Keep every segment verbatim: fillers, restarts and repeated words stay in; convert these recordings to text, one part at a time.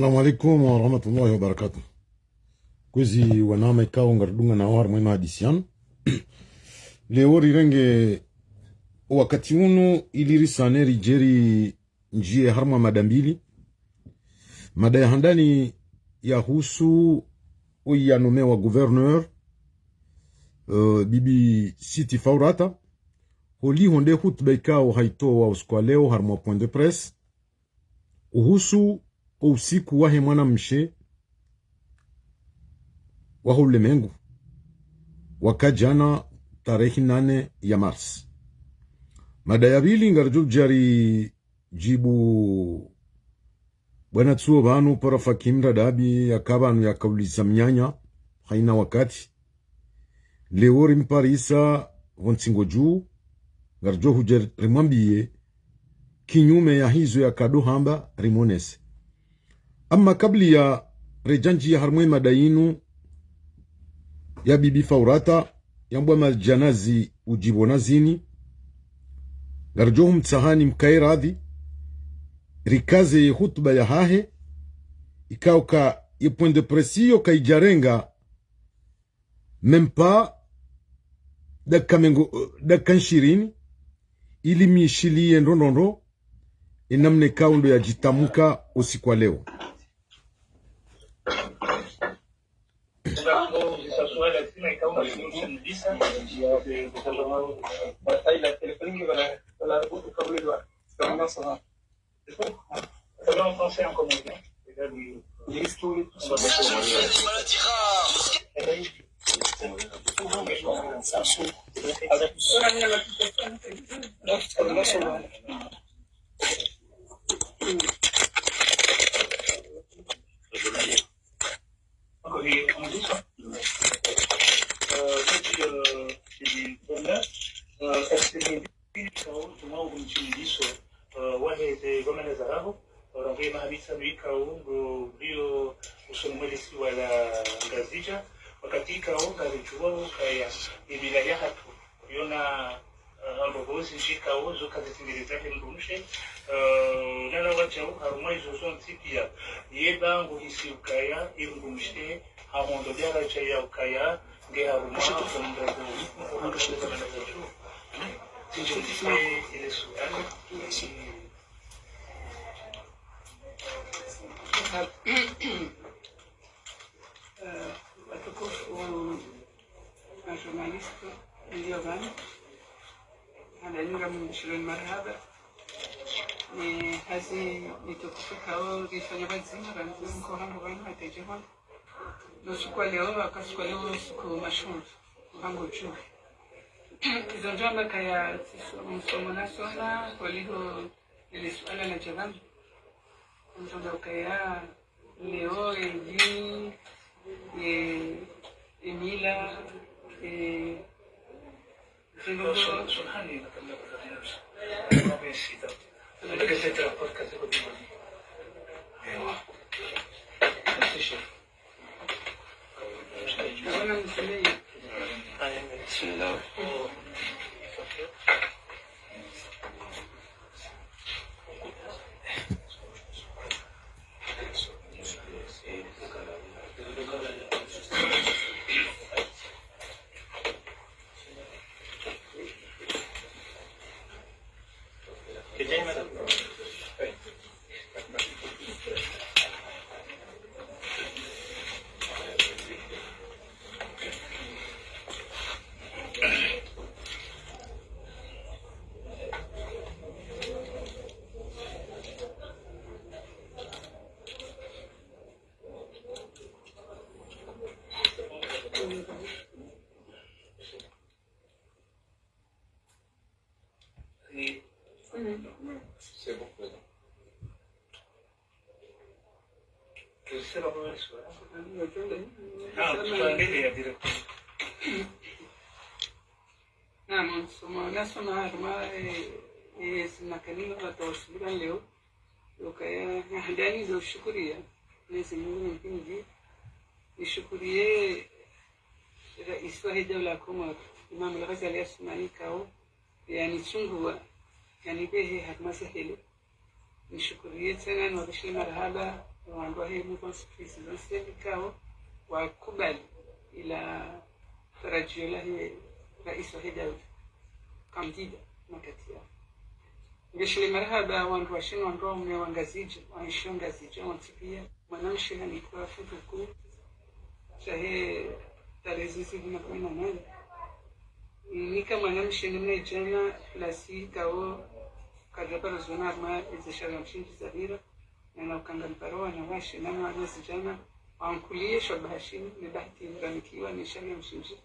Assalamu alaikum warahmatullahi wabarakatuh. Kwezi wananya ikao ngaridungao nao harumwa ye mahadisi yanu. Leo rirenge wakati unu ili risane ridje rinjiye harumwa mada mbili. Mada ya handani yahusu oyi yanomewa gouverneur, euh, Bibi Sitti Faurata, holiho nde hutuba ikao hayitowa usiku wa leo harumwa point de presse, uhusu o usiku wahe mwanamshe waho ulemengu, waka djana tarehi nane ya mars. Mada ya pvili ngaridjo udja ridjibu bwana tsuo pvanu Parafaki Mradabi yaka pvanu yakauliza mnyanya, hayina wakati. Leo rimparisa pvo ntsingo dju, ngaridjo hudja rimwambiye kinyume ya hizo yakado hamba rimonese. Ama kabla ya redja ndjiya harumwa ye mada yinu ya Bibi Faurata, yambwa madjanazi udjibu na zini, ngaridjo humtsahani mkaye radhi, rikaze ye hutuba yahahe, ikao ka ye point de presse iyo kayidjarenga même pas dakika mengo, dakika nshirini, ili mishiliye ndrondrondro, ye namna ikao ndo yadjitamuka usiku wa leo. Ikao, tumwa ugu mtsimiliso, eh, wahe ze gomana za raho, eh, rangu ye maha mitsanu ikao, ndo, ndiyo usoni mwe lisiwa la Ngazidja, wakati ikao, ngaridjuwao ukaya, ye mila yahatru, yona, eh, ndrongoo zindji ikao, zo kazitsingeleza he mdrumshe, eh, nana wadjau, harumwa izo zontsi piya, ye ba nguhisi ukaya, ye mdrumshe, hamondo daraja ya ukaya, nge harumwa, omdrongoo, Eh, watukufu, ma journaliste, mlio pvanu, handani ngamshileni marahaba. Ni hazi ni tukufu ikao rifanya pvadzima, rangu mkohangu pvanu, hata djehwa. No usiku wa leo, waka usiku wa leo, usiku mashundu, hangu dju. Izo ndjo amba kaya, msomo nasoma, holiho, ile suala la djavanu. Ndjo amba kaya, leo, ye dini, ye, ye mila, ye, Oui. C'est bon, c'est bon. Je sais pas comment elle soit. Ah, tu peux enlever, direct. Naam, msomo, nasoma harumwa, eh, eh, sina kanima watawasubira leo. Ukaya, handani zo shukuriya. Mwenyezi Mungu mpindji. Nishukuriye Rais wahe daula ya Komori, Imam Al Ghazali Assoumani ikao, yanitsunguwa, yanibehe harumwa sehele. Nishukuriye tsena, niwabishile marahaba, wandru wahe mouvance présidentielle ikao wakubali ila tarajio lahe rais wahe daula, candidat makati yao. Ngeshile marahaba wandru washe no wandru waume wa Ngazidja, waenshio Ngazidja, wontsi pia. Mwanamshe hanikwa futuku, shahe tarehi zihwi na kumi na nane. Nika mwanamshe ni mnadjana, plasi ikao kadjaparo zona harumwa eze sharia mshindzi zapvira, na na ukanga mparo wanawashe na wanazidjana, wankulie shabaha shinu, ne bahati ranikiwa ne sharia mshindzi.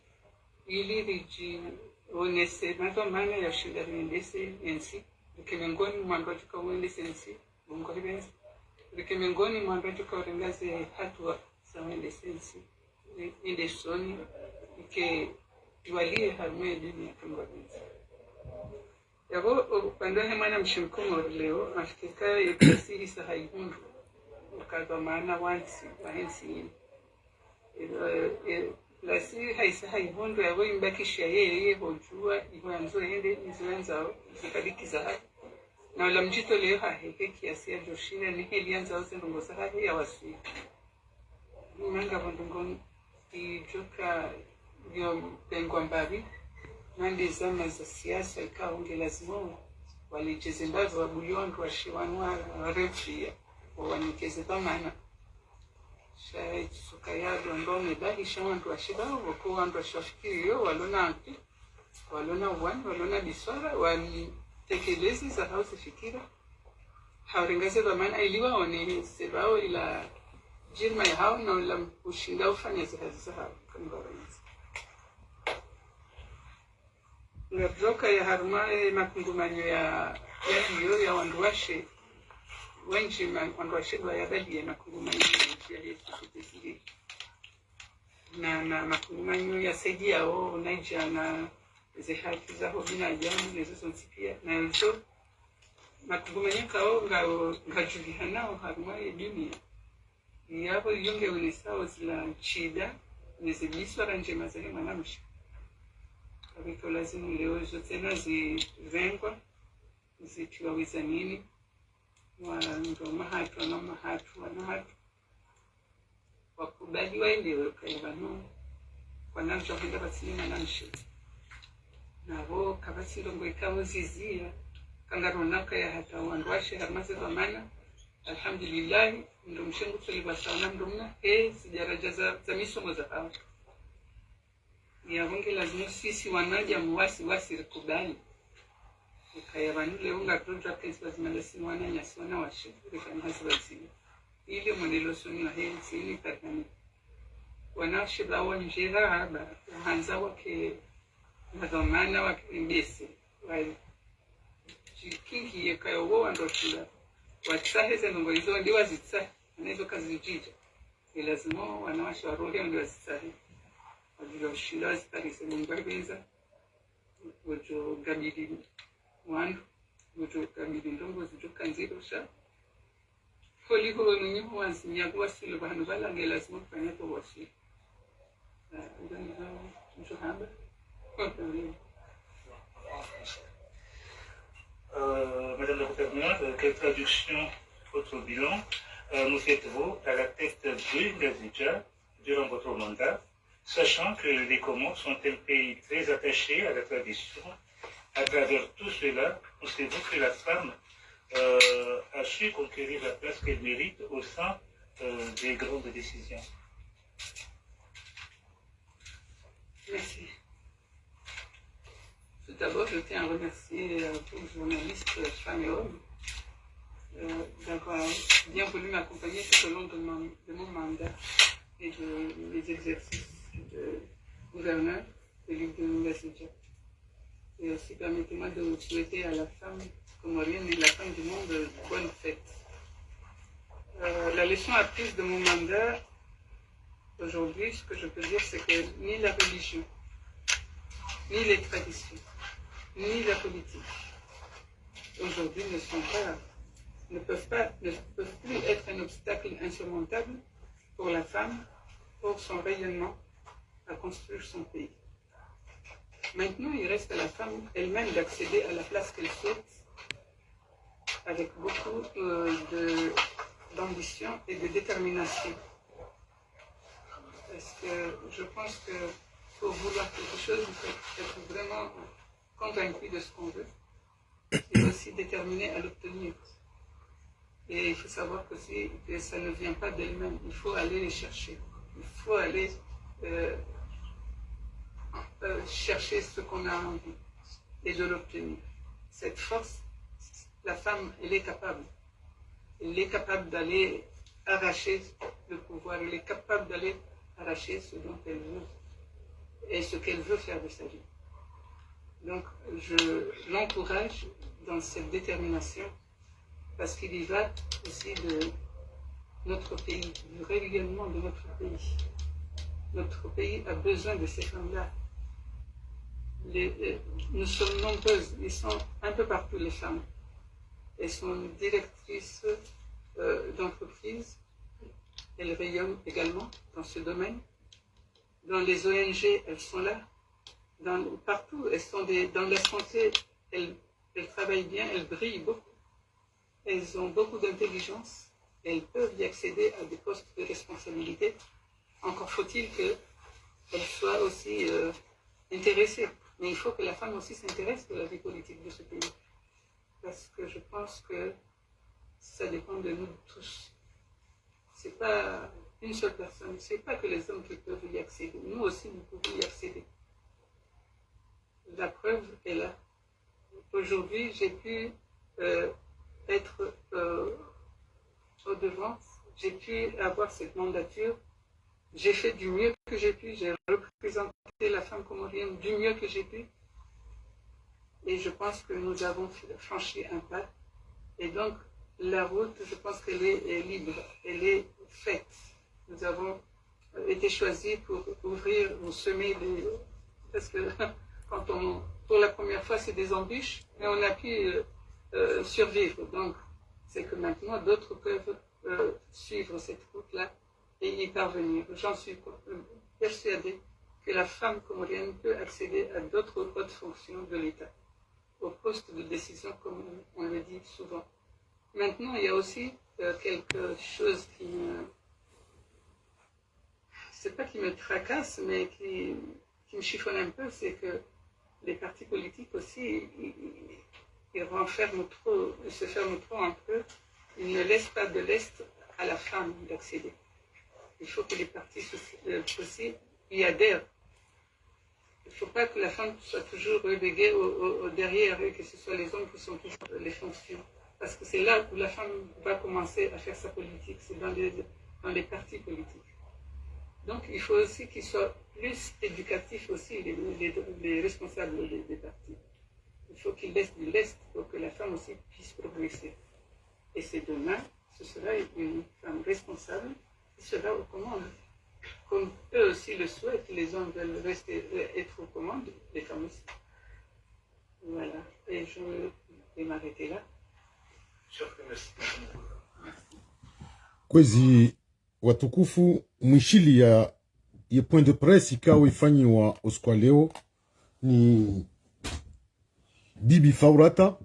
Ili ridjionese madhwamana ya ushinda riendese entsi, rike miongoni mwa wandru wadjuka uendese entsi, Mungu ahipvendze. Rike miongoni mwa wandru wadjuka urenga ze hatua za uendese entsi, ende usoni, ike riwalie harumwa ye dunia kama pvendze. Yapvo, upande wahe mwanamshe mkomori leo, afikiri ka ye plasi isa hayihundru, uka dhwamana wa ntsi, wahe ntsi yinu. E, e, plasi haisa hayihundru, yapvo imbakisha yeye, ye hudjua, iho yandzo yende, izo yandzao, zikabaki zahahe. Na ula mdjitoleo hahe, he kiasi yadjoshinda, ne heli yandzao ze ndrongoo zahahe, yawaswili. Manga pvo ndrongoo idjoka yo pengwa mbapvi, na nde zama za siasa ikao nge lazimu walidjeze mbapvi wabulie wandru washe wanu wa, warefia, wawanikeze dhwamana. Sha itsuka yadjo ndo mebahi sha wandru washe pvao, wako wandru washe wafikiri yo, walona akili, walona uwani, walona biswara, wanitekeleze zahao zifikira. Haurenga ze dhwamana ili waone se pvao ila djirma yahao na ula ushinda ufanya ze hazi zahao kama pvendze. Ngapvo kaya harumwa ye makungumanyo ya, yaliyo ya wandru washe, wendji ma, wandru washe pvwa yabalie makungumanyo ya, ya, ya société civile. Na, na makungumanyo yasaidiao, na idjana, ze haki zaho binadamu, nezo zontsi pia. Na izo, makungumanyo kao, ngao, ngadjulihanao harumwa ye dunia. Yapvo iyo nge unesao zila ntsida, ne ze biswara ndjema zahe mwanamshe. Kapvatsi lazimu leo izo tsena zirengwa, zitiwa wizanini, wandru mahatru, wana mahatru, wana hatru. Wakubali waelewe ukaya pvanu, kwana mdru hwenda pvatsina mwanamshe. Napvo kapvatsi ndrongoo ikao zizia, kangarona ukaya hata wandru washe harumwa ze dhwamana, alhamdulillahi, mdrumshe ngutolipvwa sawa na mdrume, he, zidaraja za, za misomo zahao. Yapvo nge lazimu sisi wanadamu wasi, wasi rikubali. Ukaya pvanu leo ngarudjo kentsi pvadzima ndasi wananyasi wanawashe, rifanye hazi pvadzima. Ili mwendeleo usoni wahe ntsi ini karihani. Wanawashe pvao ndjera haba, wahandza wake, na dhwamana wake mbese, wa, djikingi yeka yo wo wandru washinda watsahe ze ndrongoo izo, ndi wazitsahe, na izo kazidjidja. Ilazimu wanawashe warohe ndi wazitsahe. Wadjua ushinda waziparise, Mungu ahipvendza. Wadjo kabili wandru, wadjo kabili ndrongoo zidjoka ndziro sha. Holiho wanu nyiho wazinya kuwaswili pvahanu pvala nge lazimu kufanya ko waswili. Ah, ndo nizo, nizo hamba. Euh, Madame la gouverneur, euh, quelle traduction votre bilan, euh, nous faites-vous à la tête de Ngazidja durant votre mandat, sachant que les Comores sont un pays très attaché à la tradition ? À travers tout cela, pensez-vous que la femme, euh, a su conquérir la place qu'elle mérite au sein, euh, des grandes décisions ? Merci. Tout d'abord, je tiens à remercier, euh, tous les journalistes, euh, femmes et hommes, euh, d'avoir bien voulu m'accompagner tout au long de mon, de mon mandat et de mes exercices de gouverneur de l'île de Ngazidja. Et aussi, permettez-moi de souhaiter à la femme comorienne et la femme du monde, euh, bonne fête. Euh, la leçon apprise de mon mandat, aujourd'hui, ce que je peux dire, c'est que ni la religion, ni les traditions, ni la politique, aujourd'hui, ne sont pas, ne peuvent pas, ne peuvent plus être un obstacle insurmontable pour la femme, pour son rayonnement, à construire son pays. Maintenant, il reste à la femme elle-même d'accéder à la place qu'elle souhaite avec beaucoup, euh, de, d'ambition et de détermination. Parce que je pense que pour vouloir quelque chose, il faut être vraiment convaincu de ce qu'on veut et aussi déterminé à l'obtenir. Et il faut savoir aussi que ça ne vient pas d'elle-même. Il faut aller les chercher. Il faut aller euh, euh, chercher ce qu'on a envie et de l'obtenir. Cette force, la femme, elle est capable. Elle est capable d'aller arracher le pouvoir. Elle est capable d'aller arracher ce dont elle veut et ce qu'elle veut faire de sa vie. Donc, je l'encourage dans cette détermination parce qu'il y va aussi de notre pays, du rayonnement de notre pays. Notre pays a besoin de ces femmes-là. Les, euh, nous sommes nombreuses, ils sont un peu partout les femmes. Elles sont directrices euh, d'entreprise, elles rayonnent également dans ce domaine. Dans les O N G, elles sont là. Dans, partout, elles sont des, dans la santé, elles, elles travaillent bien, elles brillent beaucoup. Elles ont beaucoup d'intelligence, elles peuvent y accéder à des postes de responsabilité. Encore faut-il qu'elles soient aussi euh, intéressées. Mais il faut que la femme aussi s'intéresse à la vie politique de ce pays. Parce que je pense que ça dépend de nous tous. C'est pas une seule personne, c'est pas que les hommes qui peuvent y accéder. Nous aussi, nous pouvons y accéder. La preuve est là. Aujourd'hui, j'ai pu euh, être euh, au devant, j'ai pu avoir cette mandature. J'ai fait du mieux que j'ai pu, j'ai représenté la femme comorienne du mieux que j'ai pu. Et je pense que nous avons franchi un pas. Et donc, la route, je pense qu'elle est, est libre, elle est faite. Nous avons euh, été choisis pour ouvrir ou semer des... Parce que quand on, pour la première fois, c'est des embûches, mais on a pu euh, euh, survivre. Donc, c'est que maintenant, d'autres peuvent euh, suivre cette route-là et y parvenir. J'en suis euh, persuadée que la femme comorienne peut accéder à d'autres hautes fonctions de l'État, aux postes de décision, comme on le dit souvent. Maintenant, il y a aussi euh, quelque chose qui me, c'est pas qui me tracasse, mais qui, qui me chiffonne un peu, c'est que les partis politiques aussi, ils, ils renferment trop, ils se ferment trop entre eux, ils ne laissent pas de lest à la femme d'accéder. Il faut que les partis soci- euh, aussi y adhèrent. Il ne faut pas que la femme soit toujours reléguée au, au- au derrière et que ce soit les hommes qui sont toujours les fonctions. Parce que c'est là où la femme va commencer à faire sa politique, c'est dans les, dans les partis politiques. Donc il faut aussi qu'ils soient plus éducatifs aussi, les, les- les responsables des, des partis. Il faut qu'ils laissent du lest pour que la femme aussi puisse progresser. Et c'est demain, ce sera une femme responsable qui sera aux commandes. Comme eux aussi le souhaitent, les hommes veulent rester euh, être aux commandes, les femmes aussi. Voilà. Et je vais m'arrêter là. Kwezi watukufu, mwishiliya ye point de presse ikao ifanyiwa usiku wa leo ni Bibi Faurata,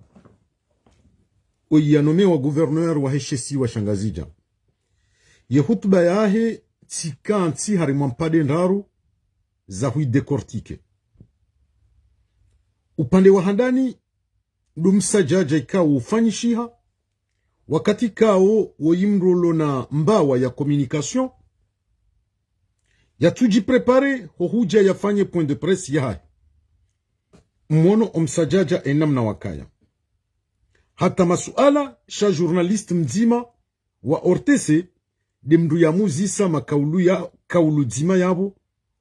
oyi yanomewa gouverneur wahe she isiwa sha Ngazidja. Ye hutuba yahe tsika ntsi harimwa mpande ndraru za hui décortiquer. Upande wa handani, ndo msadjadja ikao ufanyishiha, wakati ikao woyi mdru ulo na mbawa ya communication, yatsudji préparer ho hudja yafanye point de presse yahahe. Mwono omsadjadja enamna wakaya. Hata masuala sha journaliste mdzima wa O R T C, nde mndru yamuzisa makaulu ya, kaulu dzima yapvo,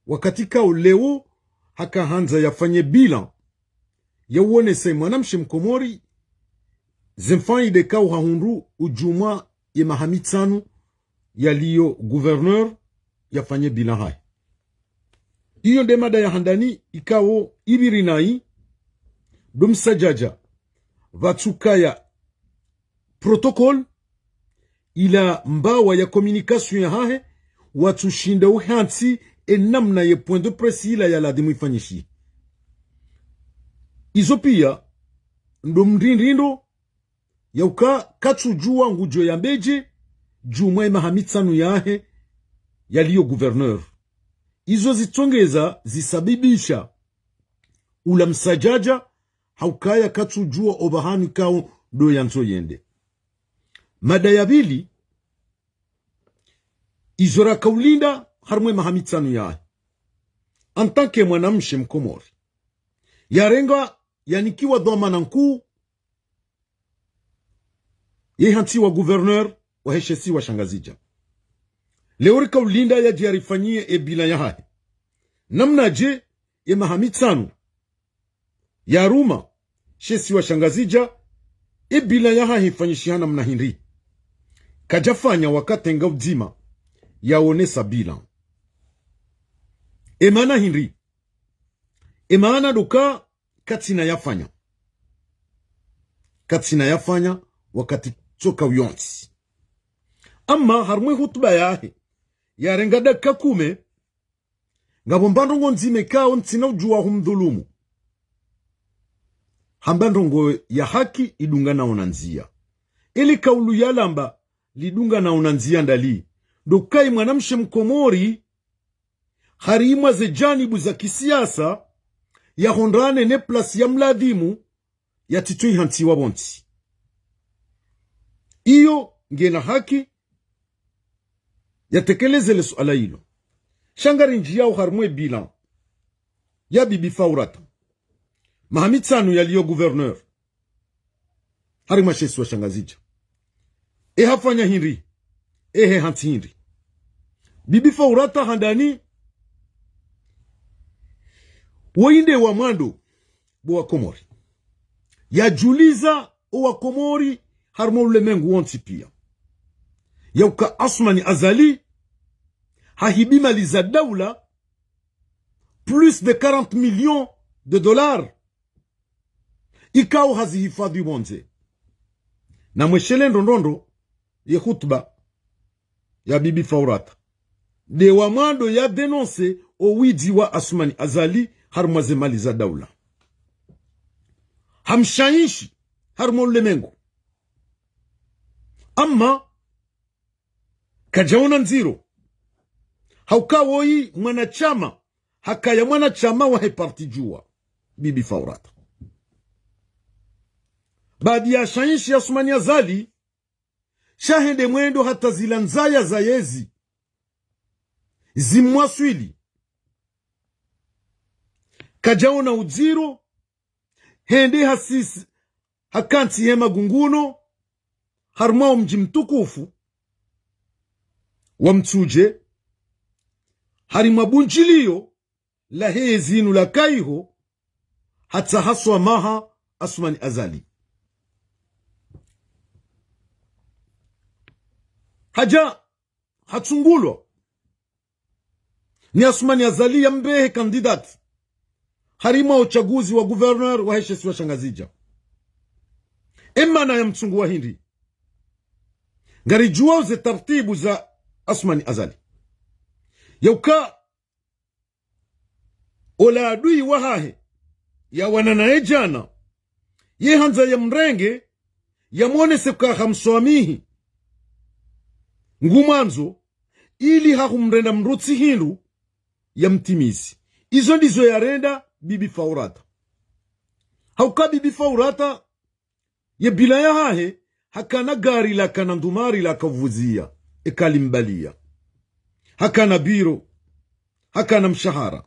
wakati ikao leo haka handza yafanye bilan, yawonese mwanamshe mkomori, ze mfaida ikao hahundru udjumwa ye maha mitsanu yaliyo gouverneur, yafanye bilan hahe. Iyo nde mada ya handani ikao ipviri nayi, ndo msadjadja pvatsukaya protocole, ila mbawa ya communication yahahe, watsushinda uhantsi enamna ye point de presse ila ya ladhimu ifanyishihe. Izo pia ndo mndrindrindo yauka katsudjuwa ngudjo yambedje, djumwa ye maha mitsanu yahe yaliyo gouverneur. Izo zitsongeza zisababisha ula msadjadja, haukaya katsudjuwa opvahanu ikao ndo yandzo yende. Mada ya pvili, izo rakaulinda harumwa ye maha mitsanu yahe, en tant que mwanamshe mkomori, yarenga yanikiwa dhwamana nkuu, yehantsiwa gouverneur wahe she isiwa sha Ngazidja. Leo rikaulinda yadje yarifanyiye e bilan yahahe. Namnadje ye maha mitsanu yaruma she isiwa sha Ngazidja, e bilan yahahe ifanyishiha namna hindri? Kadjafanya wakati nga udzima yaonesa bilan. E maana hindri? E maana ndo uka katsina yafanya. Katsina yafanya wakati tsoka uyontsi. Amma harumwa ye hutuba yahe yarenga dakika kume, ngapvo mba ndrongo ndzima ikao ntsina udjuwa humdhulumu. Hamba ndrongo ya haki idunganao na ndziya. Eli kaulu yalamba lidunganao na ndziya ndali? Ndo uka ye mwanamshe mkomori harimwa ze janibu za kisiasa yahundrane ne place ya mladhimu, yatsitso ihantsiwa pvontsi. Iyo ngena haki yatekeleze le suala ilo. Sha ngarindjiyao harumwa e bilan ya Bibi Faurata, maha mitsanu yaliyo gouverneur harimwa she isiwa sha Ngazidja. E hafanya hindri? Ehe hantsi hindri? Bibi Faurata handani? Woyi nde wa mwando bo Wakomori yadjuliza o Wakomori harumwa ulemengu wontsi pia, ya uka Assoumani Azali hahibi mali za daula, plus de quarante millions de dollars, ikao hazihifadhwi pvondze. Namweshelea ndrondrondro ye hutuba ya Bibi Faurata. Nde wa mwando ya dénoncer o widzi wa Assoumani Azali harumwa ze mali za daula. Hamshayishi harumwa ulemengu. Amma kadjaona ndziro. Hauka woyi mwanashama, hakaya mwanashama wahe parti Juwa, Bibi Faurata. Baada ya shayishi ya Assoumani Azali, sha hende mwendo hata zila ndzaya za yezi zimwaswili. Kadjaona udziro, hende hasisi, hakantsi he magunguno, harumwa o mdji mtukufu wa Mitsudje, harimwa bundjiliyo lahe yezi inu lakaiho, hatsaha swamaha Assoumani Azali. Hadja hatsungulwa ni Assoumani Azali yambehe candidat harimwa o uchaguzi wa gouverneur wahe she isiwa sha Ngazidja. E maana ya mtsungu wa hindri? Ngaridjuwao ze tartibu za Assoumani Azali. Yauka ola adui wahahe yawana naye djana, ye handza yamrenge, yamwonese uka hamswamihi, ngumwandzo, ili hahumrenda mdru tsi hindru yamtimizi. Izo ndizo yarenda Bibi Faurata. Hauka Bibi Faurata, ye bilan yahahe, hakana gari lakana ndumari lakavuziya, eka limbaliya. Hakana biro, hakana mshahara.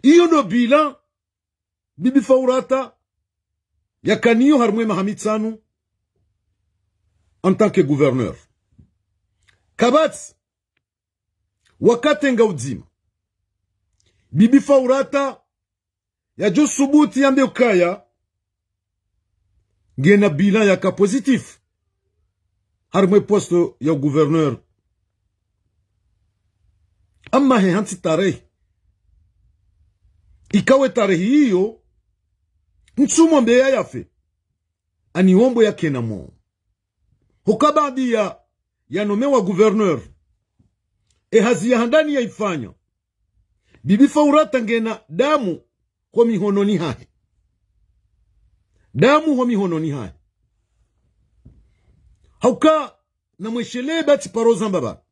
Iyo ndo bilan Bibi Faurata yakaniyo harumwa e maha mitsanu en tant que gouverneur. Kapvatsi wakati nga udzima Bibi Faurata yadjo subuti yambe ukaya ngena bilan yaka positif harimwa e poste ya gouverneur. Amma he hantsi tarehi, ikao e tarehi iyo, ntsumo mbe ya yafe, ani ombo yakena mo. Hoka baada ya, yanomewa gouverneur, e hazi ya handani yaifanya, Bibi Faurata ngena damu ho mihononi hahe. Damu ho mihononi hahe. Hauka namweshelee ba tsiparo zamba ba.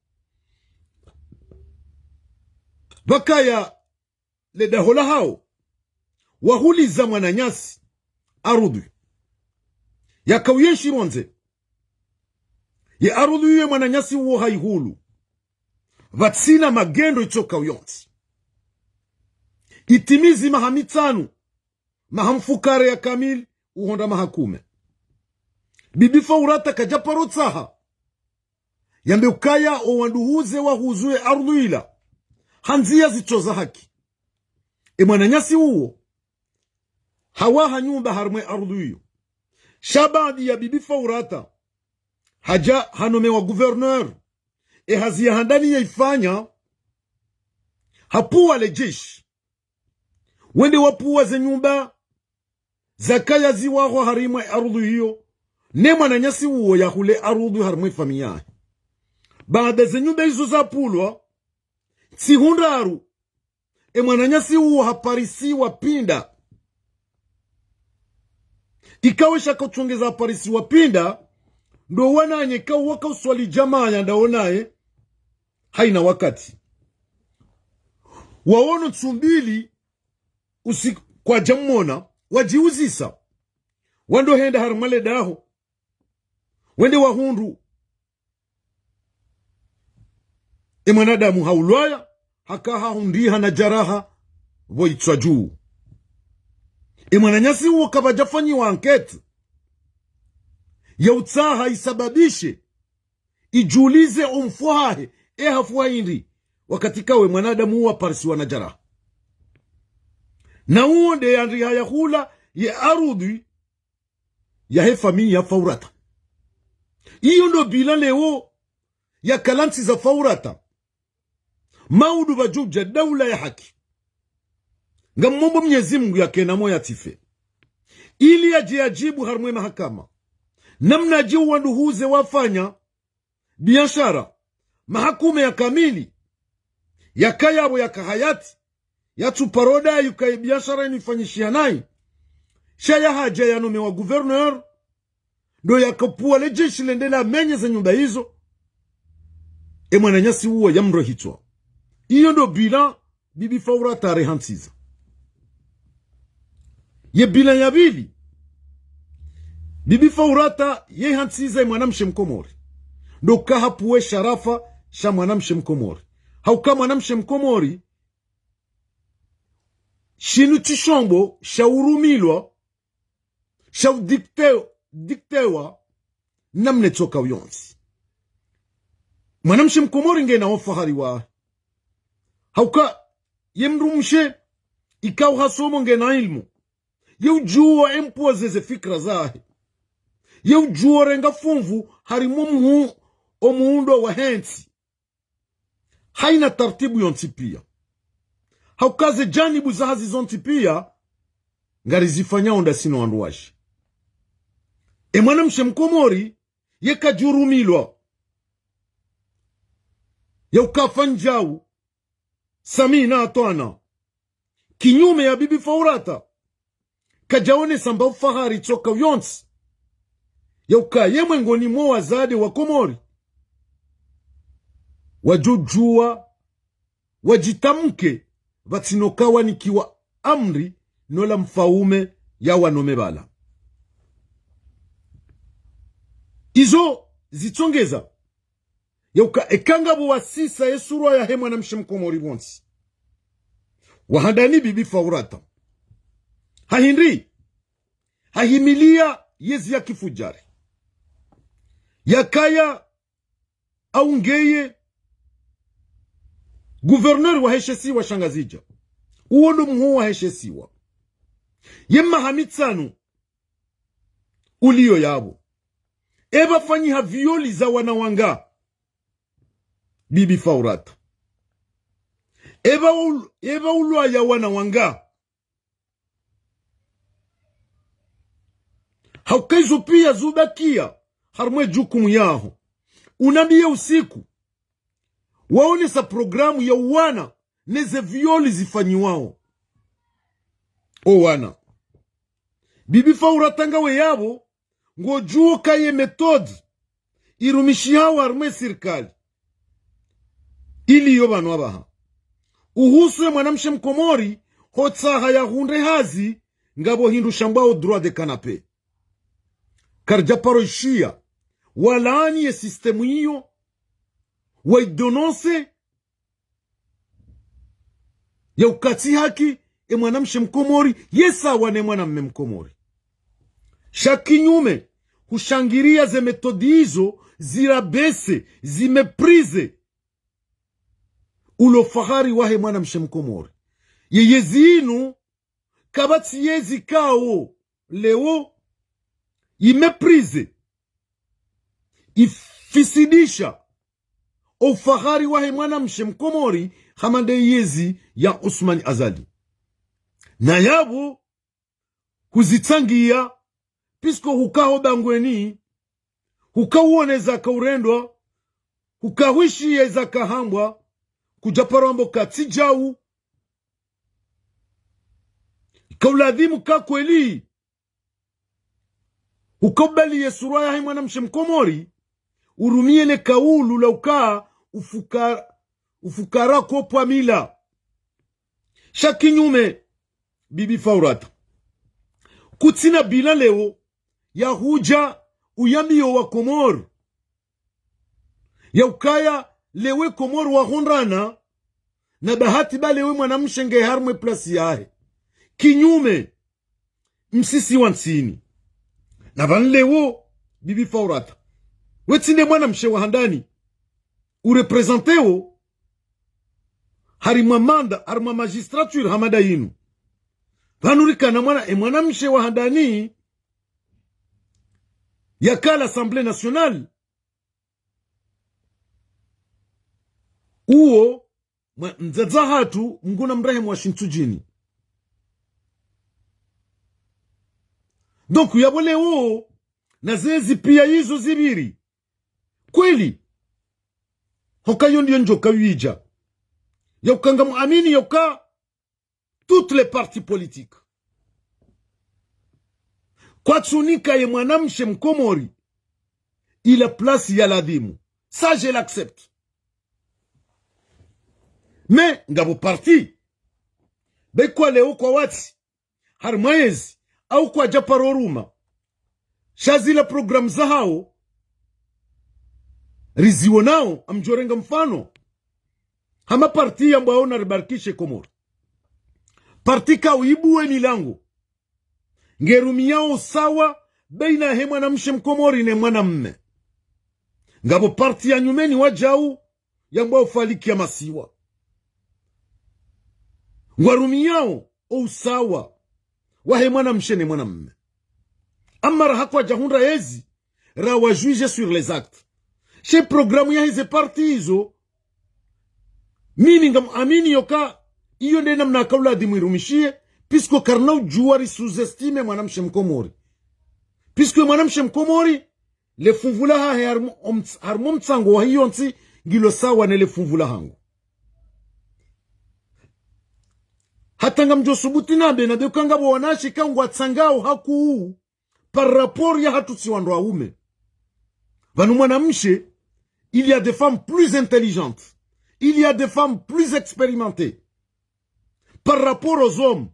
Pvakaya le daho lahawo, wahuliza mwananyasi arudhwi. Yaka uyenshi pvondze. Ye arudhwi ye mwananyasi uwo hayihulu. Pvatsina magendo itsoka uyontsi. Itimizi maha mitsanu, maha mfukare ya kamili, uhondra maha kume. Bibi Faurata kadjaparo tsaha yambe ukaya owandru huze wahuzu ye arudhwi ila, ha ndziya zitso za haki. E mwananyasi uwo, hawaha nyumba harimwa ye arudhwi iyo. Sha baanda ya Bibi Faurata hadja hanomewa gouverneur, e hazi ya handani yaifanya, hapvuwa le jeshi wende wapvuwa ze nyumba zakaya ziwaho harimwa ye arudhwi iyo, ne mwananyasi uwo yahule arudhwi harimwa ye famiyi yahe. Baanda ze nyumba izo zapvulwa, ntsihu ndraru, e mwananyasi uwo haparisiwa pinda. Ikao sha kautsongeza haparisiwa pinda, ndo wananya ikao waka uswali djamaa ya ndawo naye, hayina wakati. Wawono ntsu mbili usiku kwadja mwona, wadjiuzisa. Wando henda harimwa le daho, wende wahundru e mwanadamu haulwaya, haka hahundriha na jaraha pvo itswa juu. E mwananyasi uwo kapvadjafanyiwa enquête ya utsaha isababishe, idjulize omfo hahe, e hafu hindri, wakati kawe mwanadamu uwo haparisiwa na jaraha. Na uwo nde yandriha yahula ye arudhwi yahe famiyi ya Faurata. Iyo ndo bilan leo ya kalantsiza Faurata. Maudu pvadjo udja daula ya haki. Ngammomba Mnyezi Mungu yakena mo yatsife, ili yadje yadjibu harimwa ye mahakama namna dje wandru huze wafanya biashara maha kume ya kamili, yaka yapvo yaka hayati, yatsuparo dayi uka ye biashara inu ifanyishiha nayi. Sha yahadja yanomewa gouverneur, ndo yakapvuwa le jeshi lende lamenye ze nyumba izo. E mwananyasi uwo yamrohitswa. Iyo ndo bilan Bibi Faurata arehantsiza. Ye bilan ya pvili, Bibi Faurata yehantsiza ye mwanamshe Mkomori, ndo uka hapvuwe sharafa sha mwanamshe Mkomori. Hauka mwanamshe Mkomori, shinu shishombo sha urumilwa, sha udikte-, diktewa namna itsoka uyontsi. Mwanamshe Mkomori ngena ufahari wahe. Hauka ye mdrumshe ikao hasomo, ngena ilmu, ye udjuwa empoze ze fikira zahe, ye udjuwa renga funvu harimwa omuhu-, omuundo wahe ntsi. Hayina tartibu yontsi pia. Hauka ze janibu za hazi zontsi pia ngarizifanyao ndasi no wandru washe. E mwanamshe Mkomori ye kadjurumilwa ya uka fanya djau, samina atwana, kinyume ya Bibi Faurata, kadjaonesa mba ufahari itsoka uyontsi ya uka ye mwengoni mwa wazade wa Komori wadjodjuwa wadjitamke pvatsina uka wanikiwa amri nola mfaume yawanome pvala. Izo zitsongeza ya uka eka ngapvo wasisa ye surwa yahe mwanamshe Mkomori pvontsi, wa handani Bibi Faurata. Ha hindri? Hahimiliya yezi ya kifujari. Yakaya au ngeye gouverneur wahe she siwa sha Ngazidja. Uwo ndo muhuu wahe she siwa. Ye maha mitsanu uliyo yapvo, epvafanyiha violi za wana wanga, Bibi Faurata? Epva ul-, epva ulwaya wana wanga? Hauka izo pia zubakia harimwa ye jukumu yaho. Unambiye usiku waonesa programu ya uwana neze violi zifanyiwao o wana. Bibi Faurata ngawe yapvo, ngodjuwo uka ye méthode irumishihao harumwa ye sirikali iliyo pvanu apvaha. Uhusu ye mwanamshe mkomori, hotsaha yahundre hazi, ngapvo hindru shambwao droit de canapé. Karidja paro ishiya, walaani ye système iyo, waidénoncer, ya uka tsi haki, ye mwanamshe mkomori, ye sawa ne mwanamme mkomori. Sha kinyume, hushangiria ze méthode izo, zirabaisse, zimépriser ulo fahari wahe mwanamshe mkomori. Ye yezi inu, kapvatsi yezi ikao leo, imépriser, ifisidisha o ufahari wahe mwanamshe mkomori hama nde yezi ya Assoumani Azali. Na yapvo huzitsangia, puisque huka ho bangweni, huka uone zaka urendwa, huka hwishiye zaka hambwa, kudja paro amba uka tsi djau, ika uladhimu ka kweli ukubali ye sura yahe mwanamshe mkomori, urumie le kaulu la uka ufuka-, ufukara kopvwa mila. Sha kinyume, Bibi Faurata, kutsina bila leo ya hudja uyambie wa Komori ya ukaya lewo Komori wahundrana, na bahati ba lewo mwanamshe nge harumwa ye place yahe. Kinyume, msisi wa ntsini. Na pvanu lewo, Bibi Faurata, we tsi nde mwanamshe wa handani, ureprésenteo harimwa manda, harimwa magistrature hama nda yinu. Pvanu rikana mwana, ye mwanamshe wa handani yaka l'Assemblée nationale, uwo mwa-, mdzadze hatru, Mngu namrehemu, wa Shintsudjini. Donc, yapvo lewo, na zezi pia izo zipviri. Kweli, hoka yo ndiyo ndjo kawidja ya uka ngamuamini ya uka toutes les partis politiques kwatsunika ye mwanamshe mkomori ila place ya ladhimu. Ça, je l'accepte. Mais ngapvo parti, be kwa leo kwawatsi, harimwa yezi, au kwadja paro ruma. Sha zila programme zahao, riziwonao, ngamdjo renga mfano. Hama parti yambwao Naribarikishe Komori. Parti ka uibuwe milango. Ngerumiao usawa baina he mwanamshe mkomori ne mwanamme. Ngapvo parti ya nyumeni wadjau yambwao Faliki ya Masiwa. Ngwarumiao o usawa wahe mwanamshe ne mwanamme. Amma raha kwadja hundra yezi, rawa juger sur les actes. She programme yaheze parti izo, mimi ngamuamini yoka iyo nde namna yaka uladhimu irumishihe, puisque karina udjuwa ri sous-estimer mwanamshe mkomori. Puisque mwanamshe mkomori, le funvu lahahe harimwa oms-, harimwa omtsango wahe yontsi ngilo sawa ne le funvu lahangu. Hata ngamdjo subuti nambe, nambe uka ngapvo wanawashe ka ngwatsangao hakuu par rapport ya hatru si wandru waume. Pvanu mwanamshe, il y a des femmes plus intelligentes, il y a des femmes plus expérimentées par rapport aux hommes.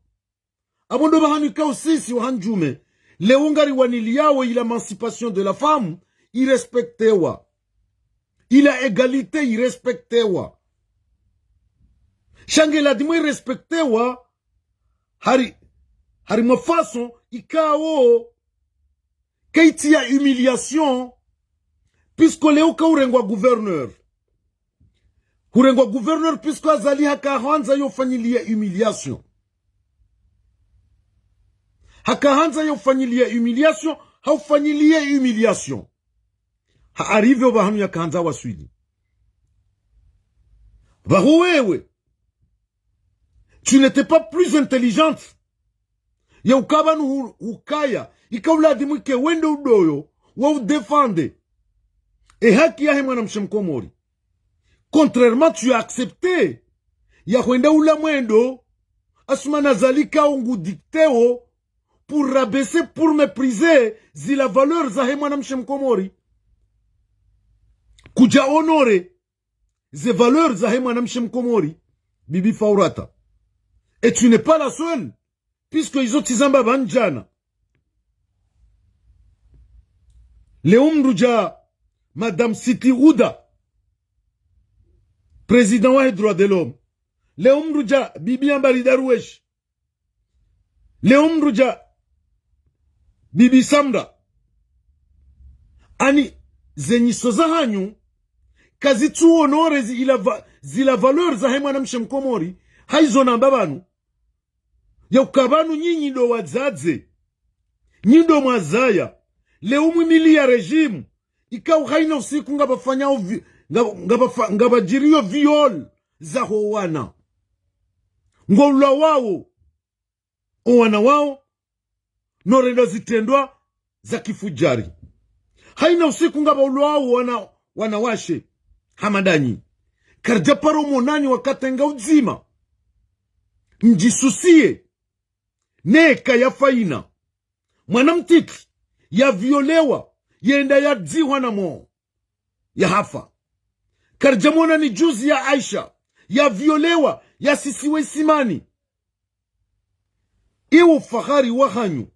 Apvo ndo pvahanu ikao sisi wahandjume, leo ngariwaniliao ila émancipation de la femme, irespectewa. Ila égalité irespectewa. Sha nge ladhimu irespectewa hari, harimwa façon ikao kayitsi ya humiliation, puisque leo ka urengwa gouverneur. Hurengwa gouverneur puisque Azali haka handza yo ufanyiliya humiliation. Haka handza yo ufanyiliya humiliation, ha ufanyiliya humiliation. Ha arrivé opvahanu yaka handza waswili. Pvaho wewe, tu n'étais pas plus intelligente ya uka pvanu hu-, hukaya, ika uladhimu ike wende udoyo, wa udéfendre e haki yahe mwanamshe mkomori. Contrairement, tu as accepté ya hwenda ula mwendo, Assoumani Azali kao ngu dictéo, pour rabaisser, pour mépriser zila valeur zahe mwanamshe mkomori. Kudja honorer ze valeurs zahe mwanamshe mkomori, Bibi Faurata. Et tu n'es pas la seule, puisque izo tsizamba pvanu djana. Leo mndru dja Madame Siti Huda, président wahe droits de l'homme. Leo mndru dja Bibi Ambari Darwesh. Leo mndru dja Bibi Samra. Ani ze nyiso zahanyu kazitsu honorer zi ila va-, zila valeurs zahe mwanamshe mkomori, haizo namba pvanu. Yauka pvanu nyinyi ndo wadzadze. Nyi ndo mwazaya. Leo mwimiliya régime ikao haina usiku ngapvafanyao vi-, nga-, ngapvafa-, ngapvadjiriyo viol zaho wana. Ngwaulawao o wana wao, no renda zitrendwa za kifudjari. Haina usiku ngapvaulwao wana, wanawashe hama ndanyi. Karidja paro monani wakati nga udzima. Mdjisusiye. Neka ya faina. Mwana mtiti ya violewa, yenda ya dzihwa na mo, ya hafa. Karidja monani juzi ya Aisha, ya violewa, ya sisiwe isimani. Iwo fahari wahanyu.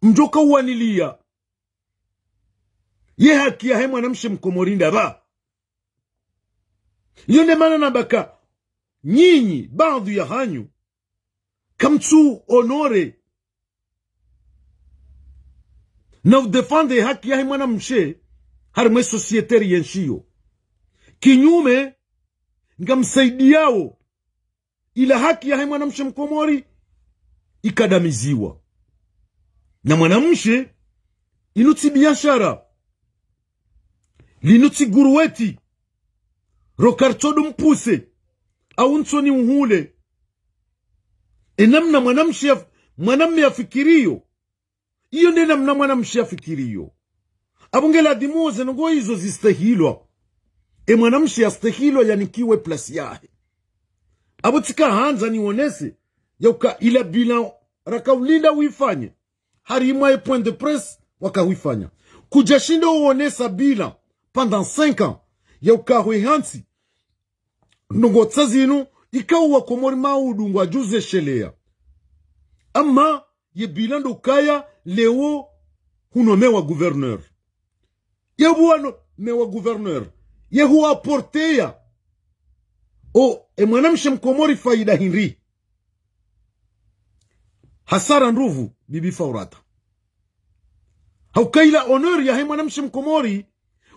Mdjoka uwaniliya ye haki yahe mwanamshe mkomori ndapvi? Iyo nde mana namba ka nyinyi, baadhwi yahanyu, kamtsu honorer na udéfendre haki yahe mwanamshe harimwa ye société ri yenshiyo. Kinyume, ngamsaidiyao ila haki yahe mwanamshe mkomori ikadamiziwa. Na mwanamshe, inu tsi biashara, linu tsi guruweti, ro karitsodo mpuse, au ntsoni uhule. E namna mwanamshe ya, mwanamme yafikiriyo, iyo nde namna mwanamshe yafikiriyo. Apvo nge ladhimu ze ndrongoo izo zistehilwa. E mwanamshe yastehilwa yanikiwe place yahe. Apvo tsika handza niwonese, yauka ila bilan rakaulinda wifanye, harimwa ye point de presse wakawifanya. Kudjashinda uwonesa bilan pendant cinq ans, yauka hwe hantsi, ndrongoo tsa zinu, ikao wakomori maudu ngwadjuzesheleya. Ama ye bilan ndo ukaya leo hunomewa gouverneur. Ye huwa nomewa gouverneur, ye huwa apporteya o, e mwanamshe mkomori faida hindri? Hasara ndrupvu, Bibi Faurata. Hauka ila honneur yahe mwanamshe mkomori,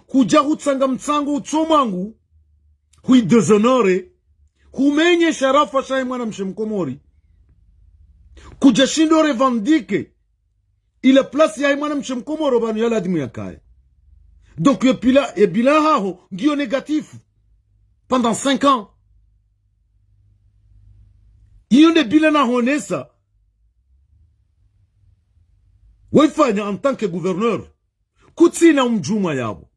kudja hutsanga mtsango utso mwangu, hui déshonorer, humenye sharafa shahe mwanamshe mkomori. Kudjashindo revendiquer ila place yahe mwanamshe mkomori pvanu ya ladhimu yakaye. Donc, ye bilan, ye bilan haho ngiyo négatif pendant cinq ans. Iyo nde bilan nahonesa wayifanya en tant que gouverneur. Kutsina umdjumwa yapvo.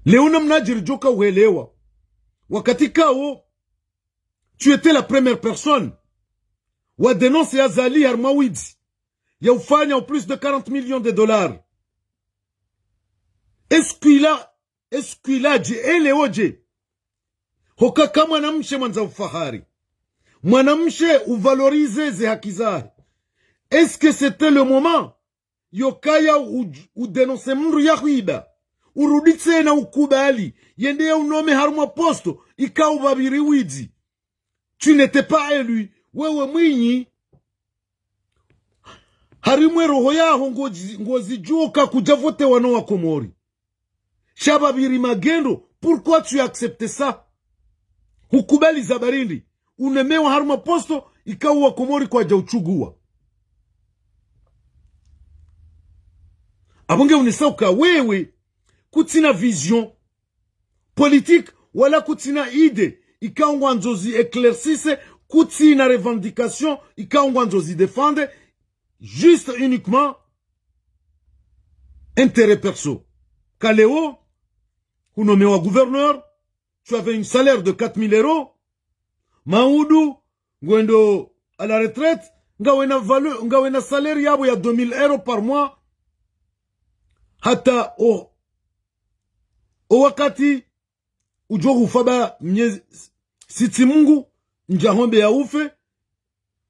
Leo namna djiri djoka uhelewa. Wakati kawo, tu étais la première personne wa dénoncer Azali harimwa widzi ya ufanya au plus de quarante millions de dollars. Est-ce qu'il a, est-ce qu'il a dit, ele oje? Hoka ka mwanamshe mwandza ufahari, mwanamshe uvaloriser ze haki zahe. Est-ce que c'était le moment yokaya u, udénoncer mndru ya hwiba, urudi tsena ukubali yende ya unomer harumwa poste ikao upvapviri widzi? Tu n'étais pas élu. Wewe mwinyi, harimwa ye roho yaho ngozi, ngozidjuo ka kudja votewa no wakomori. Sha pvapviri magendo, pourquoi tu acceptes ça? Hukubali za barindi, unomewa harumwa poste ikao wakomori kwadja utsugua. Apvo nge unesao ka wewe kutsina vision politique, wala kutsina idée ikao ngwandzo zi éclaircisse, kutsina revendication ikao ngwandzo zi défendre, juste uniquement intérêt perso. Ka leo, hunomewa gouverneur, tu avais un salaire de quatre mille euros. Maudu, ngwendo à la retraite, ngawena valeur, ngawena salaire yapvo ya deux mille euros par mois. Hata o, O wakati udjo hufa ba mnyezi, sitsi Mungu, ndja hombe ya ufe,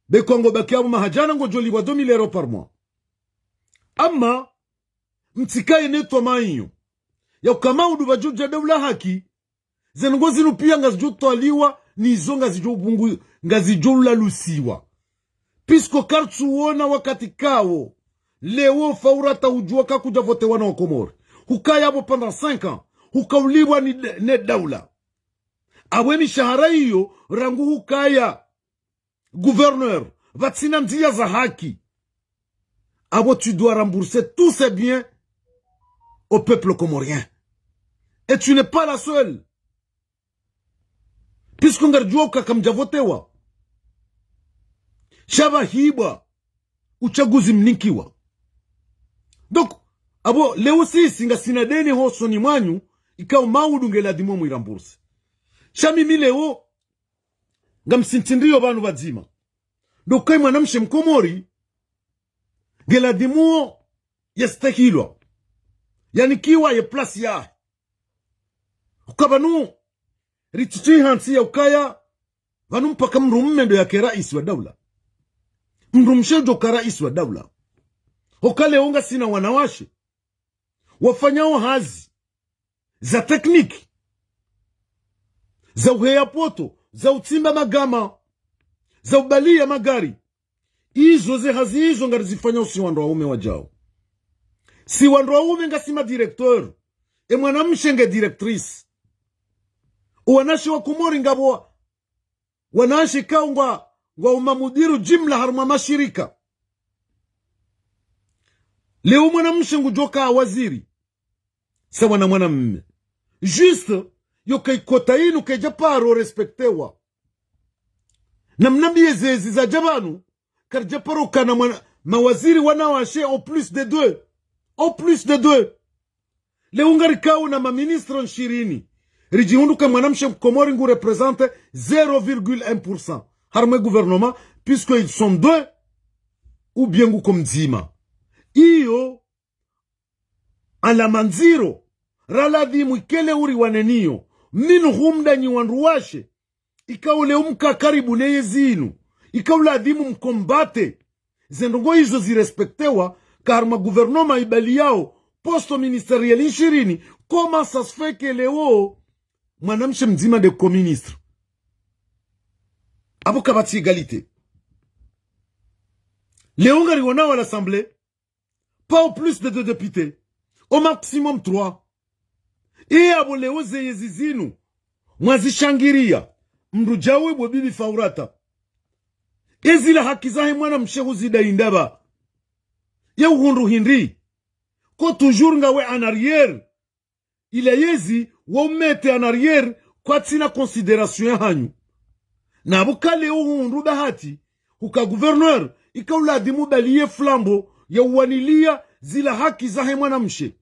be kwango baki apvo maha djana ngodjo lipvwa deux mille euros par mois. Ama, mtsikaye ne twamaiyo. Ya uka maudu pvadjo dja daula haki, ze ndrongoo zinu piya ngazidjo twaliwa, nizo ngazidjo ubungu, ngazidjo ulalusiwa. Puisque karitsu wona wakati kawo, leo Faurata udjua kakudja votewa na Wakomori. Hukaya apvo pendant cinq ans, hukaulipvwa ni de-, ne daula. Apvo emishahara iyo, rangu hukaya gouverneur, pvatsina ndziya za haki. Apvo tu dois rembourser tous ces biens au peuple comorien. Et tu n'es pas la seule. Puisque ngaridjua uka kamdja votewa. Sha pvahibwa uchaguzi mnikiwa. Donc, apvo leo sisi ngasina deni hosoni mwanyu, ikao maudu ngeladhimu mwirembourse. Sha mimi leo, ngamsintindriyo pvanu pvadzima. Ndo uka ye mwanamshe Mkomori, ngeladhimu yastahilwa. Yanikiwa ye place yahe. Uka pvanu, ritsitsi hantsi ya ukaya, pvanu mpaka mdrume ndo yake raisi wa daula. Mdrumshe udjo ka raisi wa daula. Hoka leo ngasina wanawashe wafanyao hazi za tekniki, za uheya poto, za utsimba magama, za ubaliya magari. Izo ze hazi izo ngarizifanyao si wandru waume wadjao. Si wandru waume ngasi madirecteur, e mwanamshe nge directrice. O wanawashe wa Komori ngapvo wa-, wanawashe kao ngwa, ngwa umamudiru jimla harumwa mashirika. Leo mwanamshe ngudjo ka waziri sawa na mwanamme. Juste, yo ka ikota inu kaidja paro respectewa. Na mnambiye zezi zadja pvanu, karidja paro kana mwana, mawaziri wanawashe au plus de deux. Au plus de deux. Leo ngarikao na maministre nshirini. Ridjihundru ka mwanamshe Mkomori ngu représente zéro virgule un pour cent harumwa e gouvernement, puisque ils sont deux, ou bien nguko mdzima. Iyo, alama ndziro, raladhimu ike leo uriwane niyo, minhum ndanyi wandru washe, ikao leo mka karibu neye zinu, ikao ladhimu mkombate, ze ndrongoo izo zirespektewa, ka harumwa gouvernement ibaliyao poste ministériel nshirini, comment ça se fait que leo mwanamshe mdzima nde ko ministre? Apvo kapvatsi égalité. Leo ngariwonao à l'Assemblée, pas au plus de deux députés, au maximum trois. Iye apvo leo zeye zizinu mwazishangiriya, mdru djawe bo Bibi Faurata. Ezila haki zahe mwanamshe huzidai ndapvi? Ye uhundru hindri? Ko toujours ngawe en arrière. Ila yezi wa umete en arrière kwatsina considération ya hanyu. Na apvo ka leo uhundru bahati, huka gouverneur, ika uladhimu ubaliye flambeau ya uwaniliya zila haki zahe mwanamshe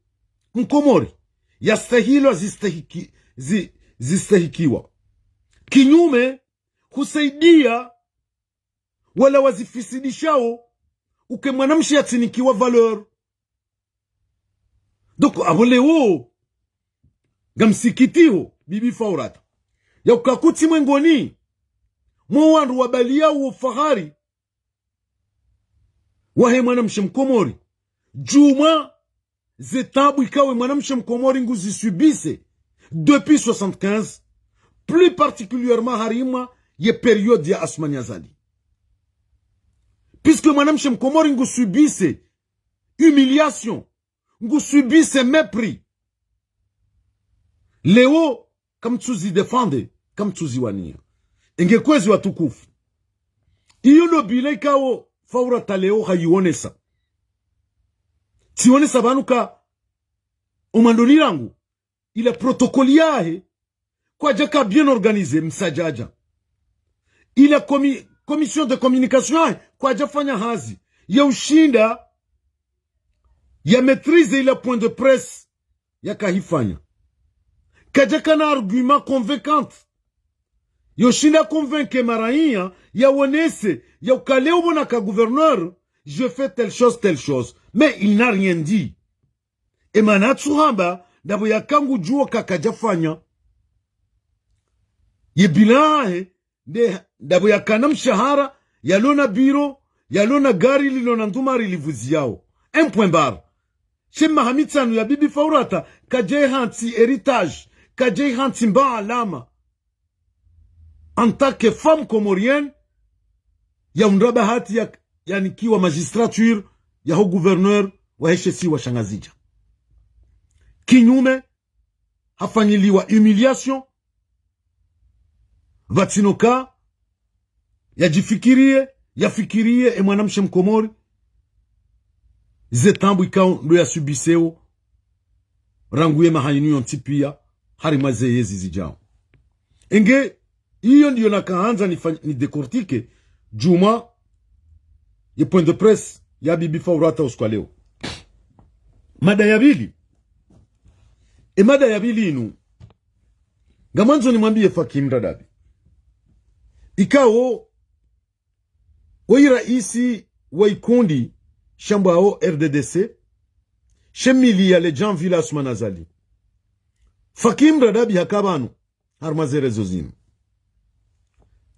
Mkomori, yastahilwa zistahiki-, zi-, zistahikiwa. Kinyume, husaidia wala wazifisidishao uke mwanamshe yatsinikiwa valeur. Donc, apvo leo, ngamsikitiho, Bibi Faurata, ya uka kutsi mwengoni mwa wandru wabaliyao wo fahari wahe mwanamshe Mkomori. Djumwa ze tabu ikao e mwanamshe Mkomori nguzisubise depuis soixante-quinze, plus particulièrement harimwa ye période ya Assoumani Azali. Puisque mwanamshe Mkomori ngusubise humiliation, ngusubise mépris. Leo, kamtsuzi défendre, kamtsuzi waniya. Enge kwezi watukufu. Iyo ndo bilan ikao Faurata leo hayionesa. Tsionesa pvanu ka omwandoni rangu, ila protocole yahe kwadjaka bien organisé, msadjadja. Ila commi-, commission de communication yahe kwadjafanya hazi ya ushinda ya maîtriser ila point de presse yakahifanya. Kadjakana argument convaincante yo shinda convaincre maraiya, yawonese ya uka leo pvo naka gouverneur, je fais telle chose, telle chose. Mais il n'a rien dit. E mana tsuhamba, ndapvo yaka ngudjuo ka kadjafanya. Ye bilan yahe, nde ndapvo yakana mshahara, yalona biro, yalona gari, lilona ndrumari livuziyao. Un point barre. She maha mitsanu ya Bibi Faurata, kadjahantsi héritage, kadjahantsi mba alama. En tant que femme comorienne, ya undra bahati ya, yanikiwa magistrature yaho gouverneur wahe she isiwa sha Ngazidja. Kinyume, hafanyiliwa humiliation, pvatsina uka yadjifikirie, yafikirie e mwanamshe mkomori, ze taabu ikao ndo yasubiseo, rangu ye maha yinu yontsi pia, harimwa ze yezi zidjao. Enge, iyo ndiyo nakahandza nifa-, nidécortique, djumwa, ye point de presse ya Bibi Faurata usiku wa leo. Mada ya pvili. E mada ya pvili inu, ngamwandzo nimwambiye Fakim Radabi. Ikao, woyi raisi wa ikundi shambwao R D D C, she mili ya le Jean Villa Assoumani Azali. Fakim Radabi haka pvanu, harimwa ze réseaux zinu.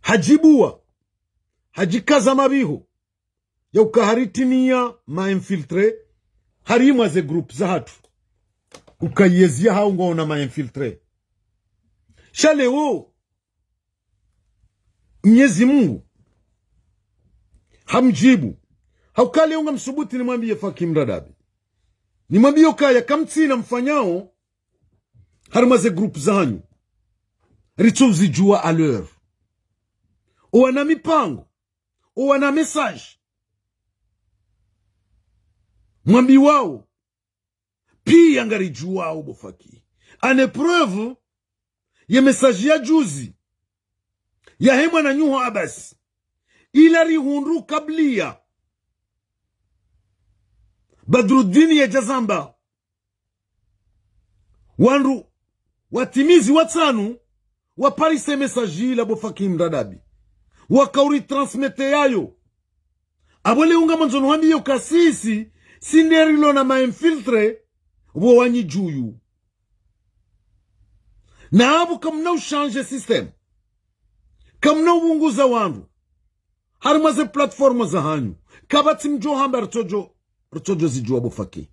Hadjibuwa, hadjikaza mapviho, ya uka haritiniya ma infiltrés, harimwa ze groupe zahatru. Uka yezi yahao ngwaona ma infiltrés. Sha leo, Mnyezi Mungu hamdjibu. Hauka leo ngamsubuti nimwambiye Fakim Radabi. Nimwambiye ukaya kamtsina mfanyao, harimwa ze groupe zahanyu. Ritsuzidjuwa à l'heure. Owana mipango, owana message. Mwambiwao, pia ngaridjuwao bo Faki. En épreuve, ye message ya juzi, yahe mwananyuho Abasi, ila rihundru kabliya Badruddin yadjazamba. Wandru watimizi watsanu waparise message ila bo Faki Mradabi. Wakauri transmettre yayo. Abo leo ngamwandzo nuhambiye uka sisi, si nde rilona ma infiltrés, bo wanyi djuyu. Na abo kamuna ushanje système. Kamuna ubunguza wandru harimwa ze plateforme zahanyu. Kapvatsi mdjo hamba ritsodjo, ritsodjo zidjuwa bo Faki.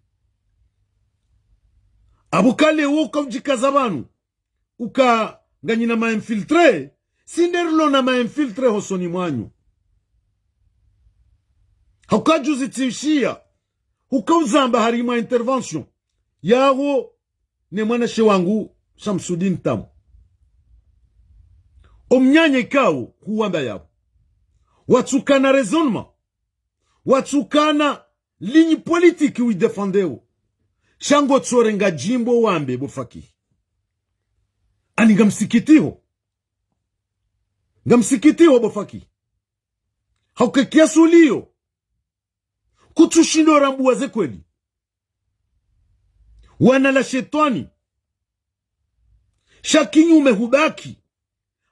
Abo ka leo uka udjikaza pvanu uka nganyina ma infiltrés, si nde rilona ma infiltrés hosoni mwanyu. Hauka juzi tsishiya, uka uzamba harimwa intervention yaho ne mwanashe wangu Shamsudin Tamu. Omnyanya ikao huwamba yabo, watsukana raisonnement, watsukana ligne politique widéfendeo. Sha ngotsorenga djimbo wambe bo Faki. Ani ngamsikitiho. Ngamsikitiho bo Faki. Hauka kiasi uliyo, kutsushindo rambuwa ze kweli. Wana la shetwani. Sha kinyume hubaki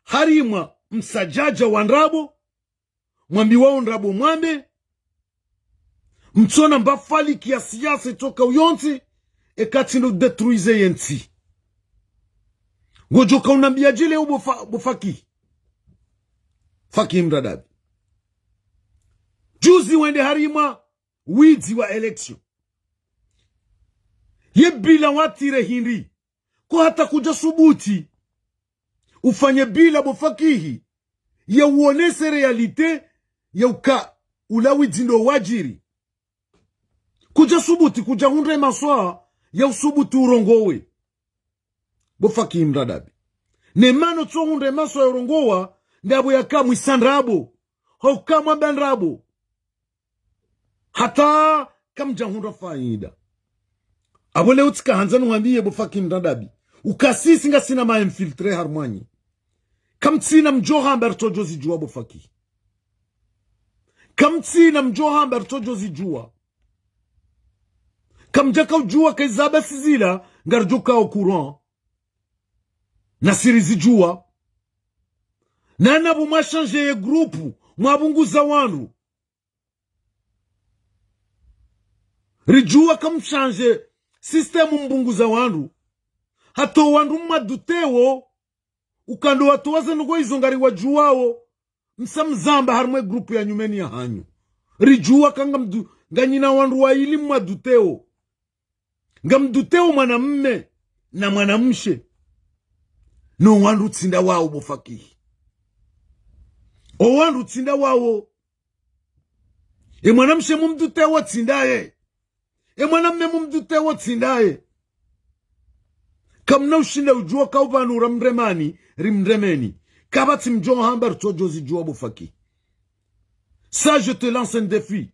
harimwa msadjadja wa ndrabo, mwambiwao ndrabo mwambe, mtsona mba faliki ya siasa itsoka uyontsi, eka tsi ndo détruire yentsi. Ngodjoka unambiya djile ubo Fa-, bo Faki. Faki Mradabi. Juzi wende harimwa widzi wa élection. Ye bilan watire hindri. Ko hata kudja subuti ufanye bilan bo Fakihi, ya uonese réalité ya uka ula widzi ndo wadjiri. Kudja subuti, kudja hundre maswa ya usubuti urongowe. Bo Faki Mradabi. Ne mana utso hundre maswa ya urongowa, ndabo yaka mwisa ndrabo. Hauka mwamba ndrabo. Hata kamdja hundra faida. Abo leo tsika handza nuhambiye bo Faki Mradabi. Uka sisi ngasina ma infiltrés harumwanyi. Kamtsina mdjo hamba ritsodjo zidjuwa bo Faki. Kamtsina mdjo hamba ritsodjo zidjuwa. Kamdjaka udjuwa ka iza Abasi zila ngaridjoka au courant. Nasi rizidjuwa. Nana bo mwashanje ye groupe, mwabunguza wandru. Ridjuwa kamshanje système mbunguza wandru. Hata wandru mwaduteo, ukando watowa ze ndrongoo izo ngariwadjuwao, msa mzamba harimwa e groupe ya nyumeni ya hanyu. Ridjuwa ka ngamdu-, nganyina wandru wayili mwaduteo. Ngamduteo mwanamme na mwanamshe. No wandru tsi nda wao bo Fakihi. O wandru tsi nda wao. E mwanamshe mumduteo tsi ndaye. E mwanamme mumduteo tsi ndaye. Kamna ushinda udjuwa ka upvanu ramremani, rimremeni. Kapvatsi mdjo hamba ritsodjo zidjuwa bo Fakihi. Ça, je te lance un défi.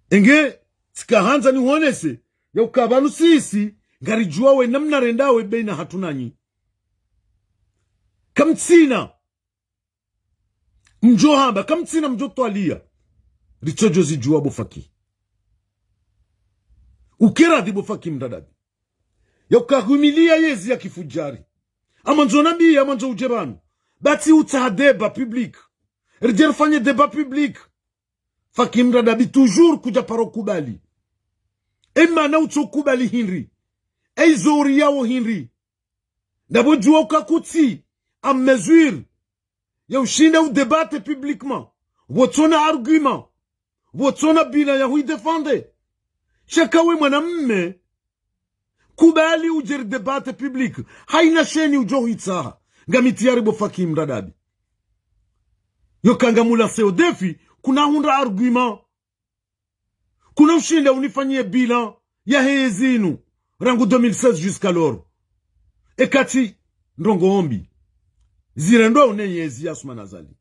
Enge, tsika handza nihonese, ya uka pvanu sisi, ngaridjuwao e namna rendawo e beina hatru nanyi. Kamtsina mdjo hamba, kamtsina mdjo twaliya, ritsodjo zidjuwa bo Fakihi. Uke radhi bo Fakihi Mradabi. Ya uka humiliya yezi ya kifudjari. Amwandzo nambiye, amwandzo udje pvanu. Ba tsi utsaha débat public. Ridje rifanye débat public. Fakihi Mradabi toujours kudja paro kubali. E mana utso kubali hindri. E izo uriyawo hindri. Ndapvo djuwa uka kutsi en mesure ya ushinda udébattre publiquement. Pvotsona argument. Pvotsona bilan ya huidéfendre. Sha ka we mwanamme, kubali udje ridébattre public. Haina sheni udjo huitsaha. Ngami tayari bo Fakihi Mradabi. Yo ka ngamulancewo défi, kuna hundra argument. Kuna ushinda unifanyiye bilan yahe yezi inu, rangu deux mille seize jusqu'à l'heure. E katsi ndrongoo mbi. Zirendwa une yezi ya Assoumani Azali.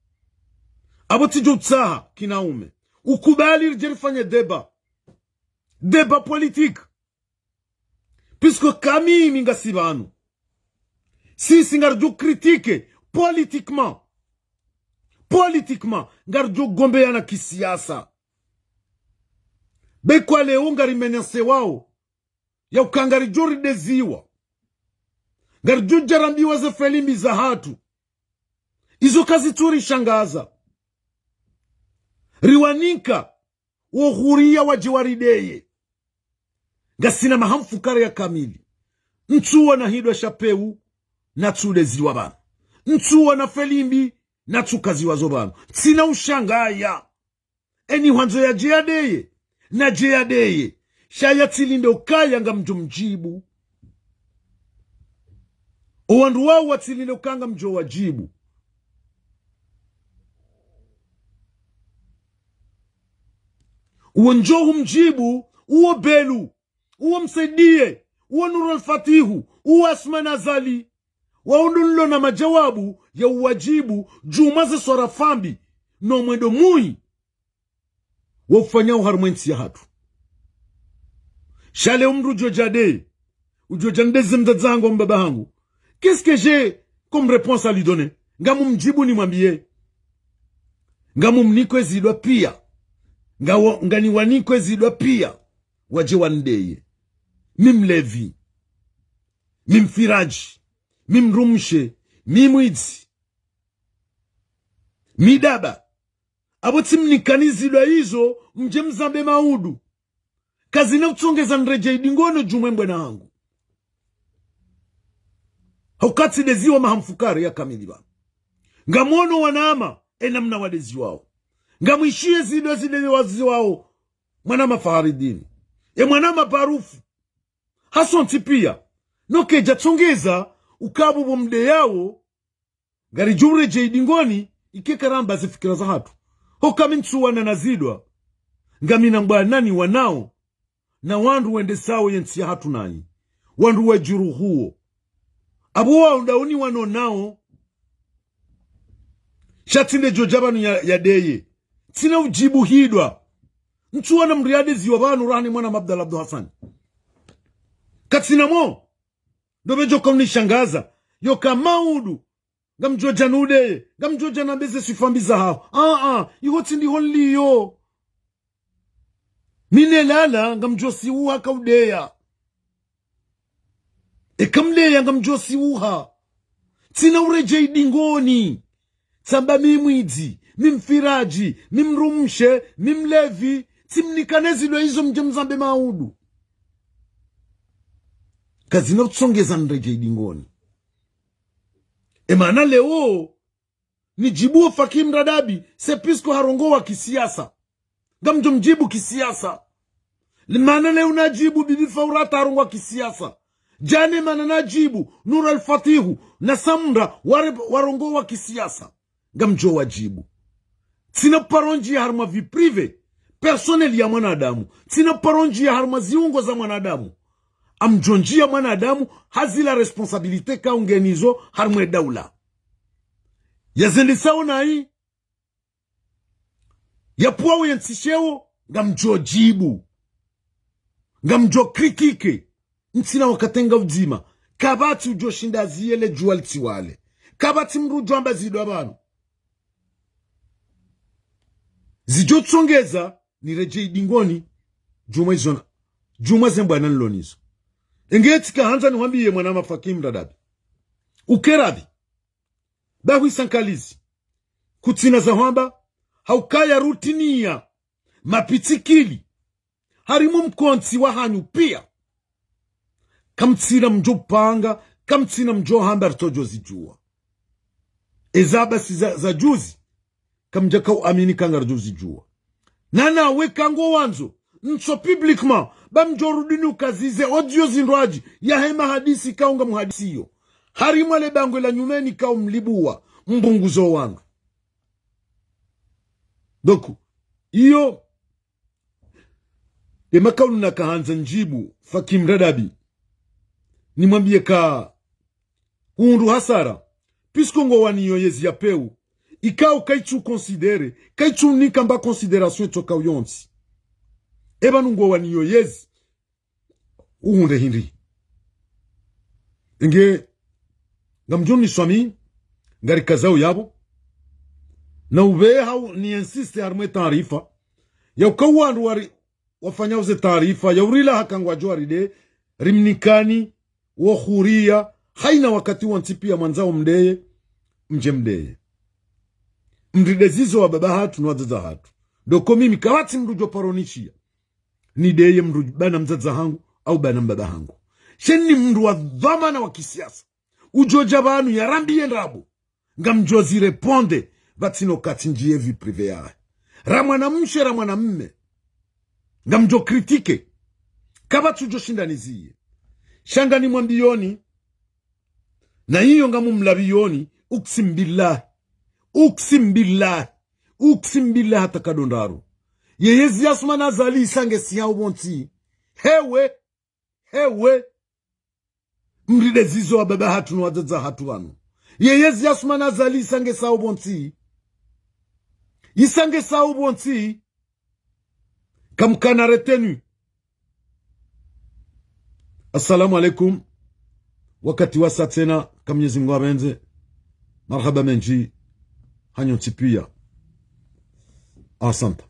Apvo tsidjo utsaha kinaume. Ukubali ridje rifanye débat. Débat politique. Puisque ka mimi ngasi pvanu. Sisi ngaridjo critiquer politiquement. Politiquement, ngaridjo gombeyana kisiasa. Be kwa leo ngari menacewao. Ya uka ngaridjo rideziwa. Ngaridjo djarambiwa ze feli mbi za hatru. Izo kazitsu rishangaza. Riwanika wo huriya wadje warideye. Ngasina mahamfukare ya kamili. Ntsuwona hindru sha pewu, natsudeziwa pvanu. Ntsuwona feli mbi, natsukaziwa zo pvanu. Tsina ushangaya. Eni hwandzo yadje yadeye, nadje yadeye. Sha yatsilinde ukaya ngamdjo mdjibu. O wandru wao watsilinde uka ngamdjo wadjibu. Uwo ndjo humdjibu, uwo Belou, uwo Msaidié, uwo Nour El Fath, uwo Assoumani Azali. Wao ndo nlo na majawabu ya uwadjibu, djumwa ze swarafa mbi, no mwendo muyi wafanyao harimwa entsi ya hatru. Sha leo mndru udjo dja de, udjo dja ndeze mdzadze hangu, mbaba hangu. Qu'est-ce que j'ai comme réponse à lui donner ? Ngamumdjibu nimwambiye. Ngamumnikwe zidwa piya. Ngawo, nganiwanikwe zidwa piya. Wadje wandeye. Mi mlevi. Mi mfiraji. Mi mdrumshe. Mi mwidzi. Mi daba. Apvo tsimnikani zidwa izo, mdje mzambe maudu. Kazina utsongeza nredjeyi dingoni djumwe mbwana hangu. Hauka tsideziwa mahamfukare ya kamili pvanu. Ngamono wanama, e namna wadeziwao. Ngamwishiye zidwa zideziwao. Mwanama Faharidini. E mwanama Barufu. Hasontsi piya. No kedja tsongeza, uka pvo bo mdeyao, ngaridjo uredjeyi dingoni, ike karamba ze fikira za hatru. Hoka mi ntsuwana na zidwa. Ngamina mbwana niwanao. Na wandru wendesao yentsi ya hatru nayi. Wandru wadjuruhuo. Apvo wao ndawo niwanao nao. Sha tsi nde djo dja pvanu ya, yadeye. Tsina udjibu hindru. Ntsuwana mndru yadeziwa pvanu rahana mwanama Abdallah Abdou Hassane. Katsina mo. Ndo pvendjo kaunishangaza. Yoka maudu. Ngamdjo dja nudeye. Ngamdjo dja nambe ze swifa mbi za haho. Ah, ah. Iho tsi ndiho nliyo. Mi nelala, ngamdjo siwuha kaudeya. Eka mleya ngamdjo siwuha. Tsina uredjeyi dingoni. Tsamba mi mwidzi, mi mfiraji, mi mdrumshe, mi mlevi. Tsimnikane zidwa izo mdje mzambe maudu. Kazina utsongeza niredjei dingoni. E maana leo, nidjibu Fakim Radabi, c'est puisque harongowa kisiasa. Ngamdjo mdjibu kisiasa. Le maana leo nadjibu Bibi Faurata harongowa kisiasa. Djana e maana nadjibu Nour El Fath na Samra ware-, warongowa kisiasa. Ngamdjo wadjibu. Tsina paro ndjia harumwa vie privée, personnelle ya mwanadamu. Tsina paro ndjia harumwa ziungo za mwanadamu. Ngamdjo ndjia mwanadamu ha zila responsabilité ka ungenazo harumwa e daula. Yazendesao nayi, yapvuwao ye ntsi sheo, ngamdjo djibu. Ngamdjo critiquer. Ntsina wakati nga udzima. Kapvatsi udjo shinda aziye le djuwa litsiwale. Kapvatsi mdru udjo amba zidwa pvanu. Zidjo tsongeza, niredjei dingoni, djumwa izo na, djumwa ze mbwana nilo nazo. Enge tsika handza niwambiye mwanama Fakim Radabi. Uke radhi. Ba hwisa nkalizi. Kutsina za hwamba, ha ukaya rutiniya mapitsikili harimwa mkontsi wahanyu piya. Kamtsina mdjo panga, kamtsina mdjo hamba ritsodjo zidjuwa. Eza basi za, za juzi, kamdjaka uamini ka ngaridjo zidjuwa. Na nawe ka ngo wandzo, ntso publiquement, ba mdjo rudi ni ukazize audio zindrwadji, yahe mahadisi ka unga muhadisiyo. Harimwa le bangwe la nyumeni ka umlibuwa, mbunguzo wandru. Donc, iyo, e makaulu naka handza ndjibu Fakim Radabi. Nimwambiye ka hundru hasara, puisque ngo waniyo yezi ya pewu, ikao kaitsu considérer, kaitsu nika mba considération itsoka uyontsi. E pvanu ngo waniyo yezi, uhundre hindri. Enge, ngamdjo niswami, ngarikazao yapvo. Na upveha u ni insiste harumwa e taarifa. Ya uka wandru wari, wafanyao ze taarifa, ya urila haka ngwadjo warideye, rimnikani, wo huriya, haina wakati wontsi piya mwandzao mdeye, mdje mdeye. Mrideze izo wababa hatru no wadzadze hatru. Donc mimi kapvatsi mdru djo paro nishiya nideye mdru bana mdzadze hangu, au bana mbaba hangu. Sha ni mdru wa dhwamana wa kisiasa. Udjo dja pvanu yarambiye ndrabo. Ngamdjo zi répondre, pvatsina ukati ndjiye vie privée yahe. Ra mwanamshe, ra mwanamme. Ngamdjo critiquer. Kapvatsi udjo shinda niziye. Sha nganimwambiyoni. Na iyo ngamumlapviyoni, uksim billah. Uksim billah. Uksim billah hata kado ndraru. Ye yezi ya Assoumani Azali isa nge si hao pvontsi. Hewe. Hewe. Mrideze izo wababa hatru no wadzadze hatru pvanu. Ye yezi ya Assoumani Azali isa nge si hao pvontsi. Isa nge si hao pvontsi. Kamkana retenue. Assalamu alaikum. Wakati wasa tsena, ka Mwenyezi Mungu yapvendze. Marahaba mendji. Hanyu ntsi piya. Asante.